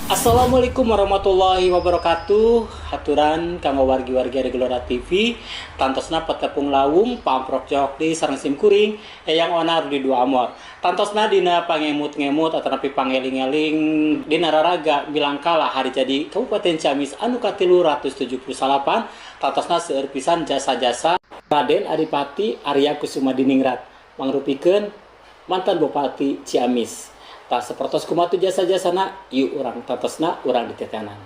Assalamualaikum warahmatullahi wabarakatuh. Haturan kanggo wargi-wargi Gelora TV. Tantosna petepung lawung pamprok jok di sareng simkuring Eyang Onar di Dua Amor. Tantosna dina pangemut-ngemut atanapi pangeling-eling dina raraga milangkala hari jadi Kabupaten Ciamis anu ka-378. Tantosna seueur pisan jasa-jasa Raden Adipati Arya Kusuma Diningrat, mangrupikeun mantan Bupati Ciamis. Tah, sapertos kumaha jasa-jasana, yuk urang tantosna urang ditetenan.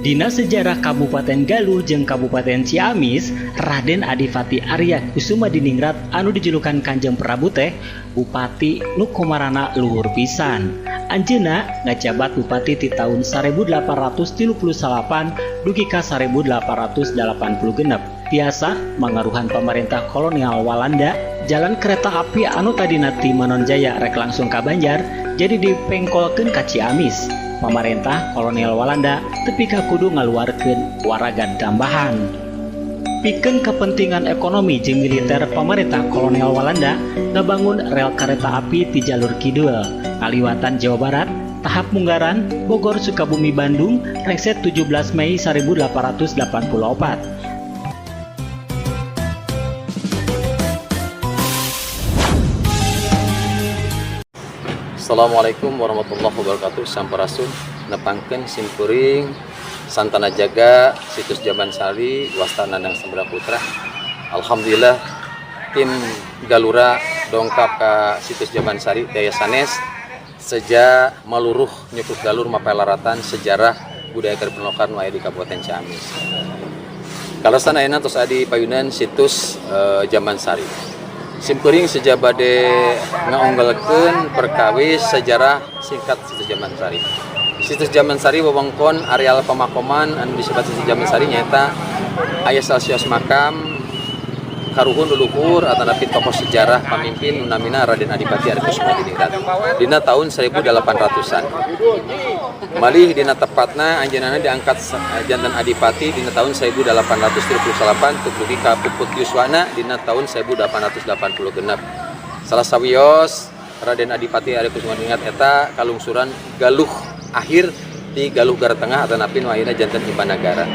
Dina sejarah Kabupaten Galuh jeung Kabupaten Ciamis, Raden Adipati Arya Kusuma Diningrat anu dijulukan Kanjeng Prabu teh bupati nu komarana luhur pisan. Anjeunna ngajabat bupati ti tahun 1838 dugi ka 1886. Tiasa mangaruhan pemerintah kolonial Walanda, jalan kereta api anu tadina ti Manonjaya rek langsung ka Banjar jadi dipengkolkeun ka Ciamis. Pemerintah kolonial Walanda tepi ka kudu ngaluarkeun waragan tambahan. Pikeun kepentingan ekonomi jeung militer, pemerintah kolonial Walanda ngabangun rel kereta api di jalur kidul ngaliwatan Jawa Barat tahap Munggaran, Bogor, Sukabumi, Bandung, rengse 17 Mei 1884. Assalamualaikum warahmatullahi wabarakatuh. Sampurasun, nepangkeun simkuring Santana Jaga situs Jamban Sari, wasta Nandang Sembra Putra. Alhamdulillah, tim Galura dongkap ke situs Jamban Sari daya sanes seja maluruh nyukup galur mapelaratan sejarah budaya kearifan lokal nu aya di Kabupaten Ciamis. Kaleresan ayeuna tos aya di payunan situs Jamban Sari. Simkuring seja bade ngaunggalkeun perkawis sejarah singkat situs Jamban Sari. Situs Jamban Sari wewengkon areal pemakoman anu disebut situs Jamban Sari nyaeta aya salsios makam karuhun leluhur atanapi tokoh sejarah pamimpin nu namina Raden Adipati Arya Kusuma Diningrat dina tahun 1800-an. Malih dina tepatna anjeunna diangkat janten Adipati dina tahun 1838 dugi ka puput yuswana dina tahun 1886. Salah sawios Raden Adipati Arya Kusuma Diningrat eta kalungsuran Galuh akhir di Galuh Gara Tengah atanapi nu ayeuna janten Imbanagara.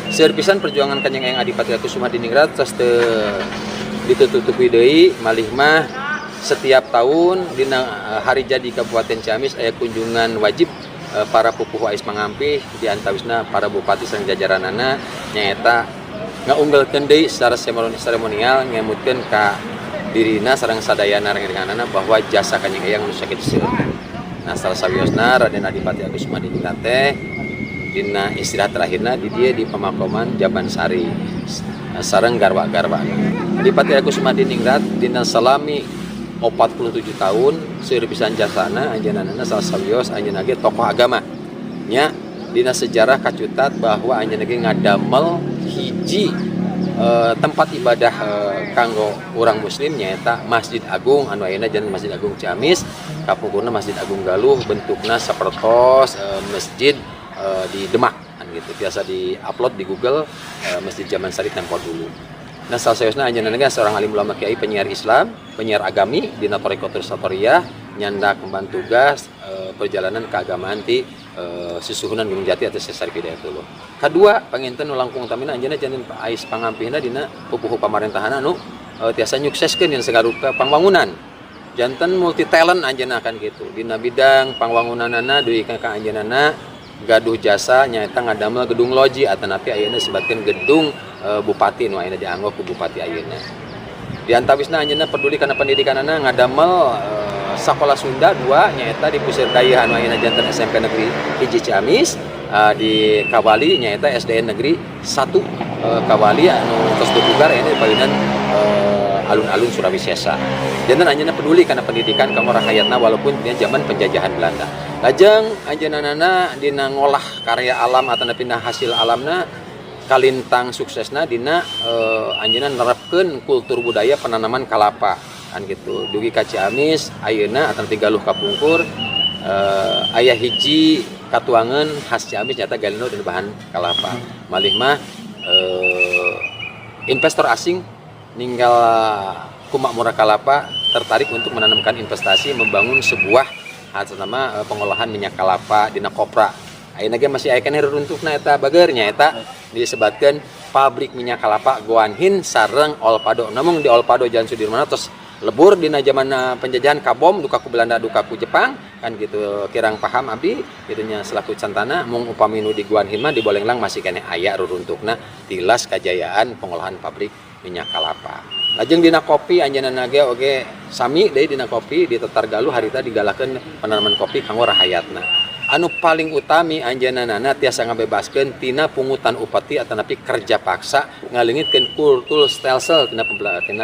Seueur pisan perjuangan Kanjeng Eyang Adipati Arya Kusuma Diningrat tos teu ditutupi deui, malih mah setiap tahun dina hari jadi Kabupaten Ciamis aya kunjungan wajib para pupuhu ais pangampih, di antawisna para bupati sareng jajaranana, nyaeta ngaunggalkeun deui secara seremonial ngemutkeun ka dirina sareng sadayana rerencanganana bahwa jasa Kanjeng Eyang nu sakitu seueur. Nah, salah sawiosna Raden Adipati Arya Kusuma Diningrat teh dina istirahat terakhirna di dieu di pemakaman Jamban Sari sareng garwa-garwa. Adipati Arya Kusuma Diningrat dina salami 47 tahun seueur pisan jasana anjeunna. Salah sawios anjeunna ge tokoh agama nya. Dina sejarah kacutat bahwa anjeunna ge ngadamel hiji tempat ibadah kanggo urang muslim, nyaeta Masjid Agung anu ayeuna janten Masjid Agung Ciamis. Kapungkurna Masjid Agung Galuh, bentukna sapertos masjid di Demak kan gitu. Biasa di-upload di Google Masjid Jamban Sari tempo dulu. Nah, salah sawiosna anjeunna ge seorang alim ulama, kiai, penyiar Islam, penyiar agami dina Thoriqatus Satoriyah, nyandak emban tugas perjalanan keagamaan ti Susuhunan Gunung Jati atau Syekh Syarif Hidayatullah. Kadua, panginten nu langkung utamina anjeunna janten ais pangampihna dina pupuhu pamarentahan anu tiasa nyukseskeun dina segala rupa pangbangunan. Janten multi talent anjeunna kan gitu. Dina bidang pangwangunanana dugi ka anjeunna gaduh jasa nyaeta ngadamel gedung loji atanapi ayeuna disebatkeun gedung bupati nu ayeuna dianggo ku bupati ayeuna. Di antawisna anjeunna peduli kana pendidikanana ngadamel sakola Sunda dua nyaeta di Pusir Dayeuh anu ayeuna janten SMP Negeri 1 Ciamis, di Kawali nyaeta SDN Negeri 1 Kawali anu tos dibugar ayeuna di payunan alun-alun Surawisesa. Janten anjeunna peduli kana pendidikan kanggo rakayatna walaupun dina zaman penjajahan Belanda. Lajeng anjeunna dina ngolah karya alam atau dina hasil alamna kalintang suksesna dina anjeunna nerapkeun kultur budaya penanaman kalapa kan gitu. Dugi ka Ciamis ayeuna atau Galuh kapungkur aya hiji katuangan khas Ciamis nyata galendo dan bahan kalapa. Malih mah investor asing ninggal kumakmuran kalapa tertarik untuk menanamkan investasi membangun sebuah nama pengolahan minyak kelapa dina kopra. Ayeuna ge masih aya keneh reruntuhna eta bager nya eta disebatkeun pabrik minyak kelapa Guan Hin sareng Olpado. Namun di Olpado Jalan Sudirman tos lebur dina zaman penjajahan kabom duka ku Belanda duka ku Jepang kan gitu. Kirang paham abdi kitu nya selaku cantana mung upami nu di Guan Hin mah di Bolenglang masih keneh aya reruntuhna tilas kajayaan pengolahan pabrik minyak kelapa. Lajeng dina kopi anjeunna ge oge sami deui dina kopi di Tatar Galuh harita digalakeun penanaman kopi kanggo rahayatna. Anu paling utami anjeunna tiasa ngabebaskeun tina pungutan upeti atanapi kerja paksa ngaleungitkeun kultur stelsel tina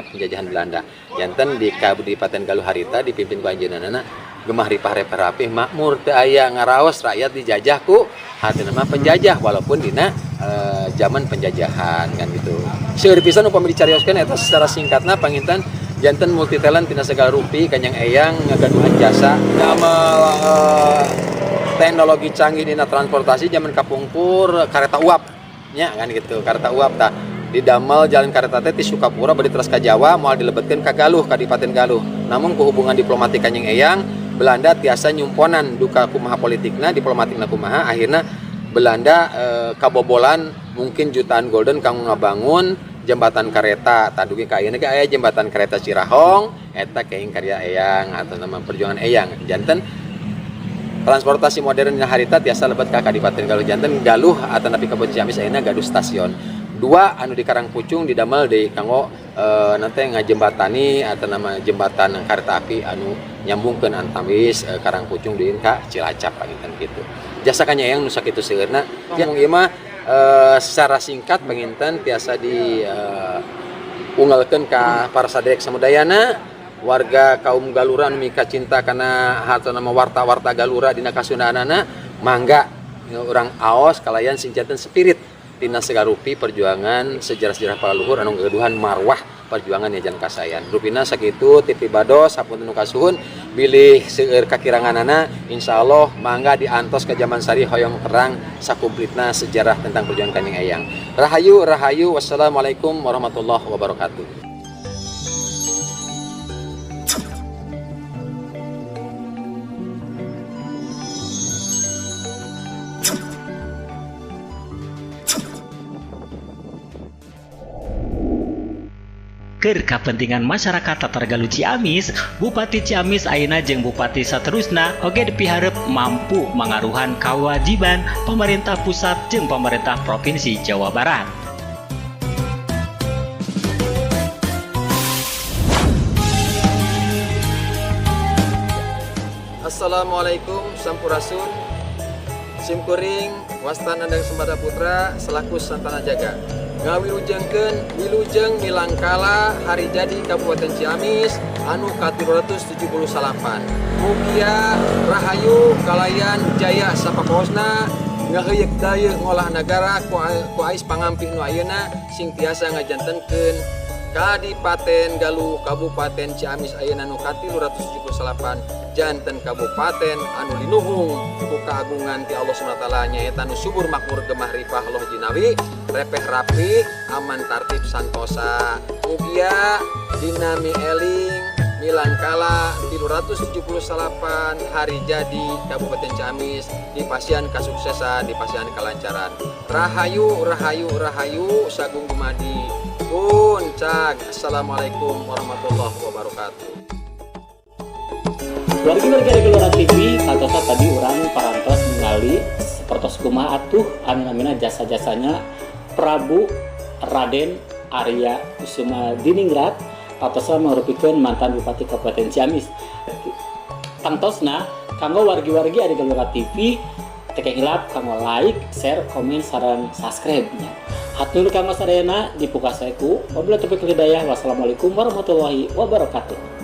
penjajahan Belanda. Janten di Kabupaten Galuh harita dipimpin ku anjeunna gemah ripah repah rapih makmur teu aya ngaraos rakyat dijajah ku hartina mah penjajah walaupun dina zaman penjajahan kan gitu. Seueur pisan upami dicarioskeun eta secara singkatna panginten janten multi talent tina segala rupi kanyang eyang ngagaduhan jasa damel teknologi canggih dina transportasi zaman kapungkur kareta uap nya kan gitu. Kareta uap tah didamel jalan kareta teh ti Sukapura bade teras ka Jawa moal dilebetkeun ka Galuh Kadipaten Galuh. Namun ku hubungan diplomatik kanyang eyang Belanda tiasa nyumponan duka kumaha politikna diplomatikna kumaha akhirna Belanda kabobolan mungkin jutaan golden kanggo ngabangun jembatan kereta. Tadugi ka ayeuna ge aya jembatan kereta Cirahong eta kenging karya eyang atau nama perjuangan eyang. Janten transportasi modern dina harita tiasa lebet ka Kadipaten Galuh. Janten Galuh atanapi Kabupaten Ciamis ayeuna gaduh stasiun dua anu di Karangpucung didamel deui kanggo nanti ngajembatani atau nama jembatan kereta api anu nyambungkeun antawis Karangpucung deui ka Cilacap panginten kitu. Jasa kanya eyang nu sakitu seueurna. Yang ieu mah secara singkat panginten tiasa di unggalkeun ka para saderek samudayana warga kaum Galura anu mika cinta kana harta nama warta-warta Galura dina kasundaanana mangga urang aos kalayan sing janten spirit tina sagarupi perjuangan sejarah-sejarah para luhur anu gaduhan marwah perjuangan ya jan kasayan. Rupina sakitu ti pribados hapunten nu kasuhun bilih seueur kakiranganana insyaallah mangga diantos ka Jaman Sari hoyong terang sakumplitna sejarah tentang perjuangan Kanjeng Eyang. Rahayu rahayu wassalamualaikum warahmatullahi wabarakatuh. Keur kapentingan masyarakat Tatar Galuh Ciamis, Bupati Ciamis ayeuna jeung Bupati saterusna oge dipiharep mampu mangaruhan kawajiban pemerintah pusat jeung pemerintah Provinsi Jawa Barat. Assalamualaikum sampurasun. Simkuring wasta Nandang Sembada Putra selaku Santana Jaga. Ngawilujengkeun wilujeng milangkala hari jadi Kabupaten Ciamis anu ka-378. Mugia rahayu kalayan jaya sapakoosna ngaheuyeuk dayeuh ngolah nagara ku ais pangampih nu ayeuna sing tiasa ngajantenkeun Kadipaten Galuh Kabupaten Ciamis ayeuna nu ka-378 janten kabupaten anu linuhung ku kagungan ti Allah Subhanahu wa taala nyaeta nu subur makmur gemah ripah loh jinawi repeh rapi aman tartib santosa. Mugia dinami eling milangkala 378 hari jadi Kabupaten Ciamis di pasian kasuksesan di pasian kalancaran. Rahayu rahayu rahayu sagung dumadi puncak. Assalamualaikum warahmatullahi wabarakatuh. Wargi-wargi Gelora TV, tantosna tadi urang parantos ningali sapertos kumaha atuh anu jasa-jasanya Prabu Raden Arya Kusuma Diningrat, tantosna merupakan mantan Bupati Kabupaten Ciamis. Tangtosna kanggo wargi-wargi Ari Gelora TV, teu hilap kanggo like, share, komen, sareng subscribe nya. Hatur kanggo sadayana, dipungkasi ku wabillahi taufiq hidayah. Wassalamualaikum warahmatullahi wabarakatuh.